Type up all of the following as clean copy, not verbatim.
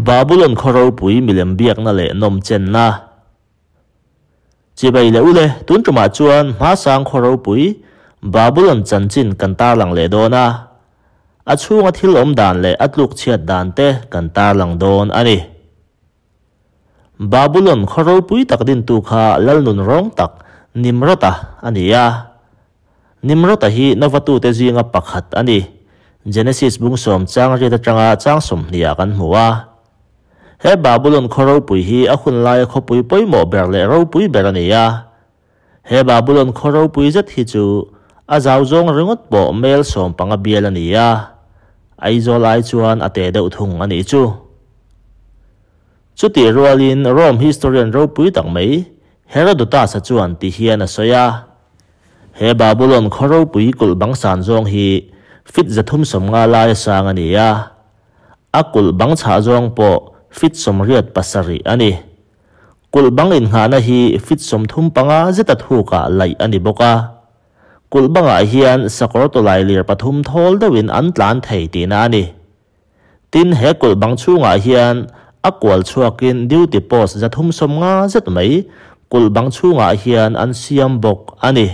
Babulon khaw ropui milem biakna leh nawmchenna. Chibai leh ule, tun tumah chuan hmasang khaw ropui Babulon chanchin kan tarlang leh dawn a, a chhunga thil awm dan leh a tluk chhiat dan te kan tarlang dawn a ni. Babulon khaw ropui tak dintu kha Lalnun rawng tak Nimrod-a a ni a. Nimrod-a hi Novatute zinga pakhat a ni. Genesis bung sawm chang riat atanga chang sawmhnih-ah kan hmu a. He Babulon khaw ropui hi a hun laia khawpui pawimawh ber leh ropui ber a ni a. He Babulon khaw ropui zet hi chu a zau zawng ringawt pawh mel 15 bial a ni a. Aizawl ai chuan a te deuh thung a nih chu. Chutih rualin Rome historian ropui tak mai Herodotus-a chuan ti hian a sawi a, He Babulon khaw ropui kulh bang san zawng hi fit 350 laia sang a ni a, a kulh bang chhah zawng pawh fit 87 a ni. Kulh bang innghahna hi fit 35 zeta thukah laih a ni bawk a. Kulh bangah hian sakawr tawlailir pathum thawl deuhin an tlan thei tihna a ni. Tin, he kulh bang chhungah hian a kual chhuakin duty post 350 zet mai kulh bang chhungah hian an siam bawk a ni.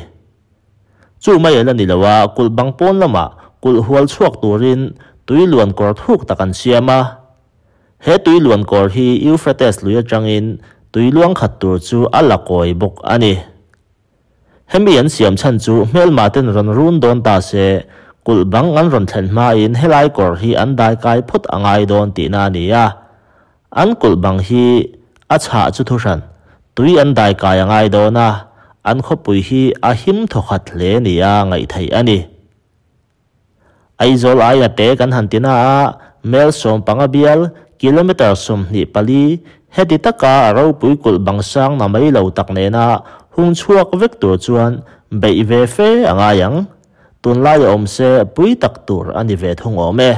Chu mai ala ni lo a, kulh bang pawn lamah kulh hual chhuak turin tui luan kawr thuk tak an siam a. He tui luan kawr hi Euphrates lui atangin tui luang khat tur chu a la kawi bawk a ni. Hemi an siam chhan chu hmelma ten rawn run dawn ta se, kulh bang an rawn thlen hmain helai kawr hi an dai kai phawt a ngai dawn tihna a ni a. An kulh bang hi a chhah chu thuhran, tui an dai kai a ngai dawn a, an khawpui hi a him thawkhat hle nia ngaih theih a ni. Aizawl aia te kan han ti na a, mel 15 bial, kilometre 24, heti taka a ropui kulh bang sang na mai lo tak nena hung chhuak vek tur chuan beih ve fe a ngai ang. Tunlai a awm se pui tak tur a ni ve thung awm e.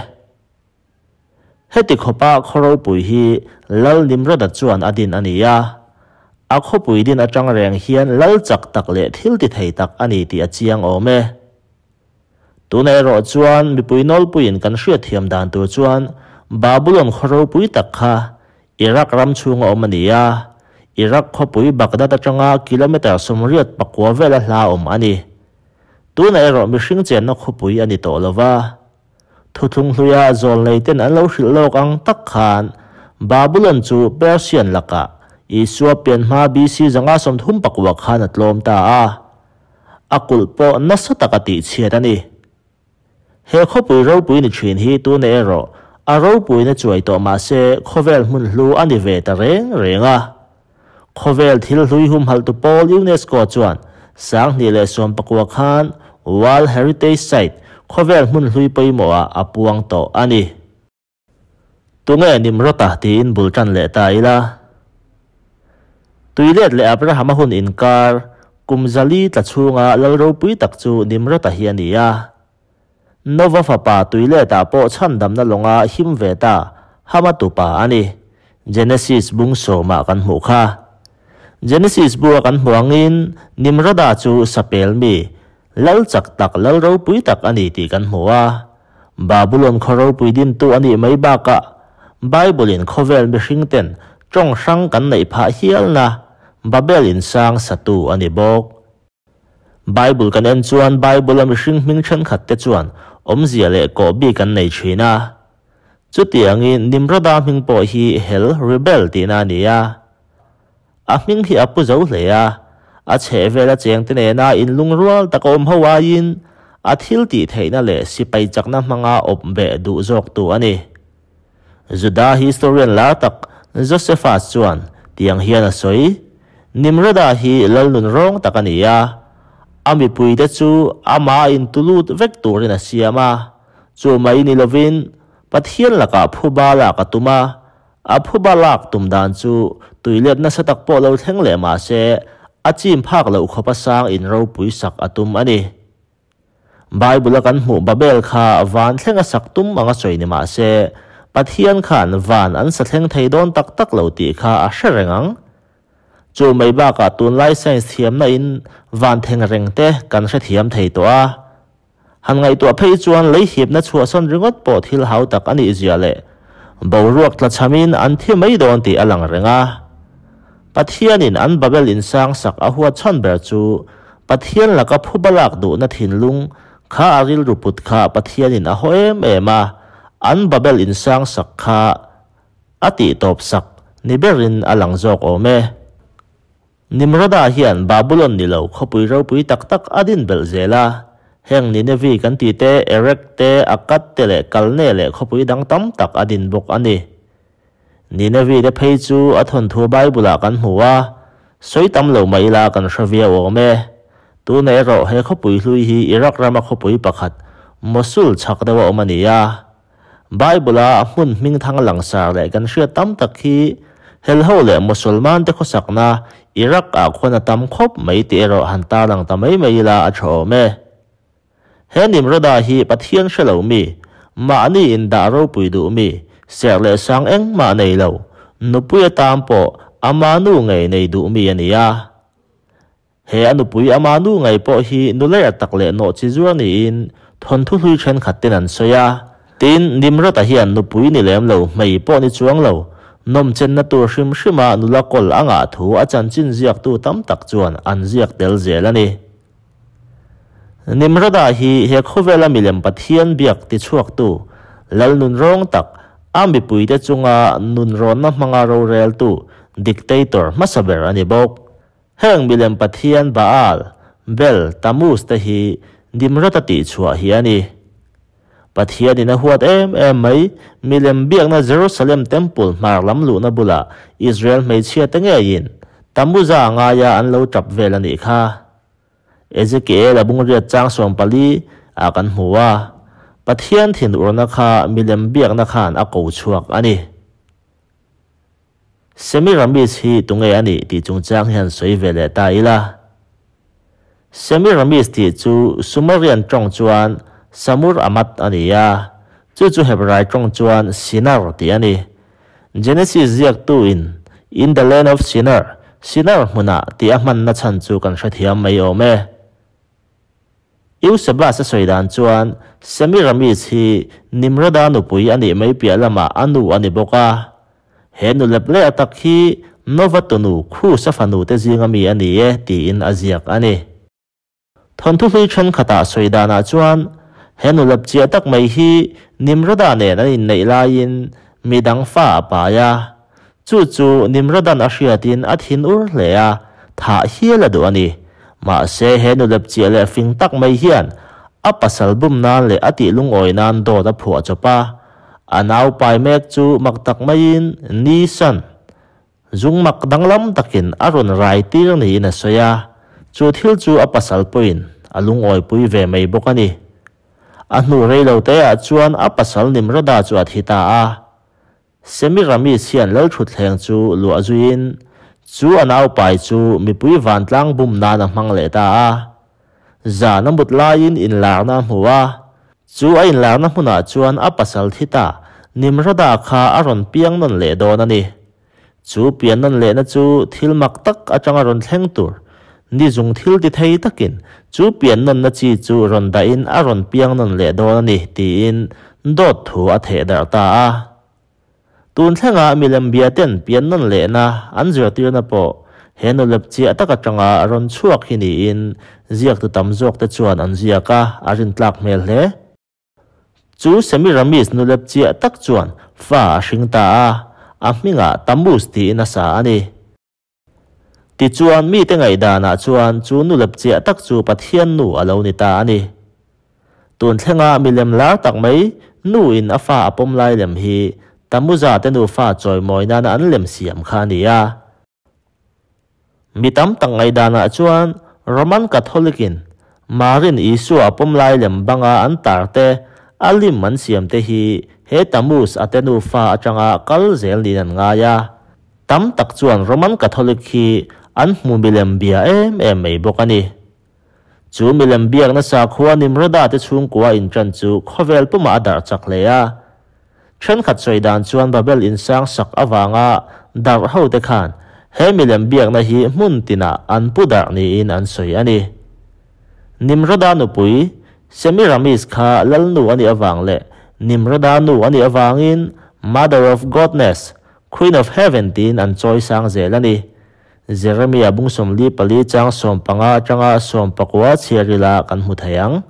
Heti khawpa khaw ropui hi Lal Nimroda chuan a din a ni a. A khawpui din atang reng hian lal chak tak leh thil ti thei tak a ni tih a chiang awm e. Tuna erawh chuan mipui nawlpuiin kan hriatthiam dan tur chuan Babulon khaw ropui tak kha Iraq ram chhunga awm a ni a, Iraq khawpui Baghdad atanga kilometre 89 vela hla awm a ni. Tuna erawh mihring chenna khawpui a ni tawh lova. Thuthlung hluia zawl nei ten an lo hrilh lawk ang tak khan Babulon chu Persian lakah Isua pian hma BC 539 khan a tlawm ta a. A kulh pawh nasa taka tih chhiat a ni. He khawpui ropui ni thin hi tuna erawh a ropuina chuai tawh mah se khawvel hmun hlu a ni ve ta reng reng a. Khawvel thil hlui humhalhtu pawl UNESCO chuan 2019 khan World Heritage Site khawvel hmun hlui pawimawhah a puang tawh a ni. Tunge Nimrod-a tiin bul tan leh ta ila. Tuilet leh Abraham-a hun inkar kum 400 tla chhunga lal ropui tak chu Nimrod-a hi a ni a. Nova fapa tuiletah pawh chhandamna lawnga him ve ta Hama tupa a ni. Genesis bung sawmah kan hmuh kha. Genesis bua kan hmuh angin Nimrod-a chu sapel mi lal chak tak lal ropui tak a ni tih kan hmu a. Babulon khaw ropui dintu a nih mai bakah Bible-in khawvel mihring ten tawng hrang kan neih phah hialna Babel in sang satu a ni bawk. Bible kan en chuan Bible-a mihring hming thenkhat te chuan awmzia leh kawh bik an nei thin a. Chutiangin Nimroda hming pawh hi hel rebel tihna a ni a. A hming hi a pu zo hle a, a chheh vela cheng te nena inlung rual tak a awm ho aiin a thil tih theihna leh sipai chakna hmanga awp beh duh zawk tu a ni. Juda historian lar tak Josephus chuan tiang hian a sawi, Nimroda hi lalnun rawng tak a ni a, a mipui te chu ama intulut vek turin a siam a, chu mai ni lovin Pathian lakah phuba lak a tum a, a phuba lak tum dan chu tuilet nasa tak pawh lo thleng leh mah se a chim phak loh khawp a sang in ropui sak a tum a ni. Bible-a kan hmuh Babel kha van thleng a sak tum anga sawi ni mah se Pathian khan van an sa thleng thei dawn tak tak lo tih kha a hre reng ang. Chu mai bakah tunlai science thiamna in van theng reng te kan hre thiam thei tawh a. Han ngaihtuah phei chuan lei hipna chhuahsan ringawt pawh thil hau tak a nih zia leh. Boruak tlachhamin an thi mai dawn tih a lang reng a. Pathianin an Babel insang sak a huat chhan ber chu Pathian laka phuba lak duhna thinlung kha a rilru put kha Pathianin a haw em em a, an Babel insang sak kha a tihtawp sak ni berin a lang zawk awm e. Nimroda hian Babulon ni lo khawpui ropui tak tak a din belh zel a, heng Ninevi kan tih te, Erek te, Akkad te leh Kalne leh khawpui dang tam tak a din bawk a ni. Ninevi te phei chu a thawnthu Bible-ah kan hmu a, sawi tam lo mah ila kan hre viau awm e. Tuna erawh he khawpui hlui hi Iraq rama khawpui pakhat, Mosul chhak deuha awm a ni a. Bible-a hmun hmingthang langsar leh kan hriat tam tak hi Helho leh Mosolmante khawsakna Iraq-ah khuan a tam khawp mai tih erawh han tarlang ta mai mai ila a tha awm e. He Nimroda hi Pathian hre lo mi, mahni indah ropui duh mi, serh leh sang engmah nei lo, nupui atan pawh ama nu ngei nei duh mi a ni a. He a nupui ama nu ngai pawh hi nuler tak leh nawh chi zuar niin thawnthu hlui thenkhat ten an sawi a. Tin, Nimrod-a hian nupui ni lem lo, hmei pawh ni chuang lo, nawmchenna tur hrim hrima nula kawl a ngah thu a chanchin ziaktu tam tak chuan an ziak tel zel a ni. Nimrod-a hi he khawvela milem Pathian biak tichhuaktu, lal nunrawng tak, a mipuite chunga nunrawnna hmanga roreltu, dictator, hmasa ber a ni bawk. Heng milem pathian Baal, Bel, Tammuz te hi Nimrod-a tihchhuah hi a ni. Pathianin a huat em em mai, milem biakna Jerusalem Temple hmar lam luhna bulah Israel hmeichhia te ngeiin Tammuza ngaia an lo tap vel a nih kha. Ezekiel a bungriat chang 14 ah kan hmu a, Pathian thinurna kha milem biakna khan a ko chhuak a ni. Semiramis hi tunge a nih tih chungchang hian sawi ve leh ta ila. Semiramis tih chu Sumerian tawng chuan Samur Amat a ni a, chu chu Hebrai tawng chuan Sinar tih a ni. Genesis ziaktu in In the land of Sinar, Sinar hmunah tih a hmanna chhan chu kan hrethiam mai awm e. Eusebius a sawi dan chuan Semiramis hi Nimroda nupui a nih mai piah lamah a nu a ni bawk a. He nu lep leh tak hi Nova tunu Khus a fanu te zinga mi a ni e tiin a ziak a ni. Thawnthu hlui thenkhatah sawi danah chuan he nu lep chiah tak mai hi Nimroda nen an inneih laiin midang fa a pai a. Chu chu Nimrodan a hriatin a thin ur hle a, thah hial a duh a ni. Mahse, he nu lepchiah leh fing tak mai hian a pasal bum nan leh a tih lungawi nan dawt a phuah chawp a. A nau pai mek chu mak tak maiin Nisan zung mak danglam takin a rawn rai tir niin a sawi a, chu thil chu a pasal pawhin a lungawipui ve mai bawk a ni. A hnu rei lo teah chuan a pasal Nimroda chu a thi ta a. Semiramis hian lalthutthleng chu luah zuiin chu a naupai chu mipui vantlang bum nan a hmang leh ta a. Zan a mut laiin inlarna a hmu a, chu a inlarna hmunah chuan a pasal thi ta Nimroda kha a rawn piang nawn leh dawn a ni. Chu pian nawn lehna chu thil mak tak atanga rawn thleng tur ni zung thil ti thei takin chu pian nawnna chi chu rawn dahin a rawn piang nawn leh dawn a ni tiin dawt thu a theh darh ta a. Tun thlenga milem bia ten pian nawn lehna an zirtirna pawh he nulep chiah tak atanga rawn chhuak hi niin ziaktu tam zawk te chuan an ziak a, a rintlak hmel hle. Chu Semiramis nulep chiah tak chuan fa a hring ta a, a hmingah Tammuz tiin a sa a ni. Tichuan, mite ngaihdanah chuan chu nulep chiah tak chu Pathian nu a lo ni ta a ni. Tun thlenga milem lar tak mai nuin a fa a pawm lai lem hi Tammuza te nufa chawimawi nana an lem siam kha a ni a. Mi tam tak ngaihdanah chuan Roman Catholic-in Marin Isua a pawm lai lem banga an tar te, a lim an siam te hi he Tammuz a te nufa atanga kal zel niin an ngai a. Tam tak chuan Roman Catholic hi an hmu milem bia em em mai bawk a ni. Chu milem biakna sakhua Nimroda te chhungkua inṭan chu khawvel pumah a darh chak hle a. Thenkhat sawi dan chuan Babel insang sak avanga darh ho te khan he milem biakna hi hmun tinah an pu darh niin an sawi a ni. Nimroda nupui Semiramis kha lalnu a nih avang leh Nimroda nu a nih avangin. Mother of Godness, Queen of Heaven tiin an chawi sang zel a ni. Jeremia bung 44 chang 15 atanga 19 chhiar ila kan hmu thei ang.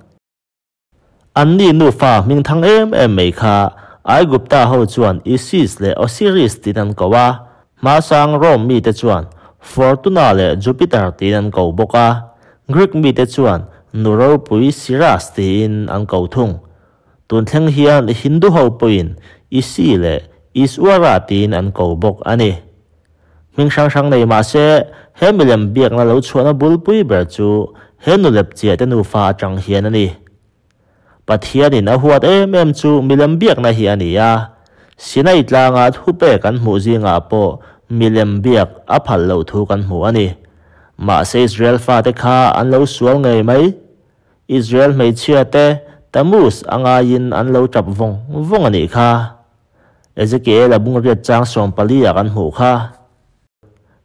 Anni nufa hming thang em em mai kha Aigupta ho chuan Isis leh Osiris tiin an ko a, hmasang Rome mite chuan Fortuna leh Jupiter tiin an ko bawk a, Greek mite chuan nu ropui Siras tiin an ko thung. Tun thleng hian Hindu ho pawhin Isi leh Iswara tiin an ko bawk a ni. Hming hrang hrang nei mah se, he milem biakna lo chhuahna bulpui ber chu he nu lepchiah te nufa atang hian a ni. Pathianin a huat em em chu milem biakna hi a ni a, Sinai tlanga thupe kan hmuh zingah pawh milem biak a phal loh thu kan hmu a ni. Mahse Israel fate kha an lo sual ngei mai. Israel hmeichhia te Tammuz a ngaiin an lo tap vawng vawng a nih kha. Ezekiel-a bungriat chang 14 ah kan hmuh kha.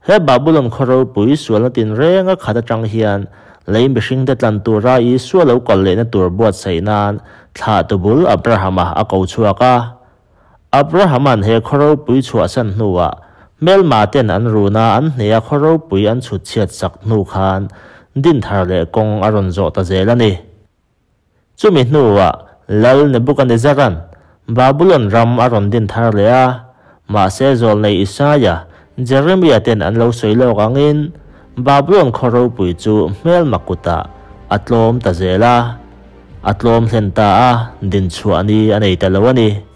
He Babulon khaw ropui sualna tinreng a khat atang hian lei mihringte tlan tura Isua lo kal lehna tur buatsaih nan thlah tubul Abrahama a ko chhuak a. Abrahama'n he khaw ropui chhuahsan hnuah hmelma ten an runa an hneha khaw ropui an chhut chhiat sak hnu khan din thar leh kawng a rawn zawh ta zel a ni. Chumi hnuah Lal Nebukanezzara'n Babulon ram a rawn din thar leh a, mahse zawlnei Isaia, Jeremia ten an lo sawi lawk angin Babulon khaw ropui chu hmelma kutah a tlawm ta zel a, a tlawm hlen ta a, din chhuah ni a nei ta lo a ni.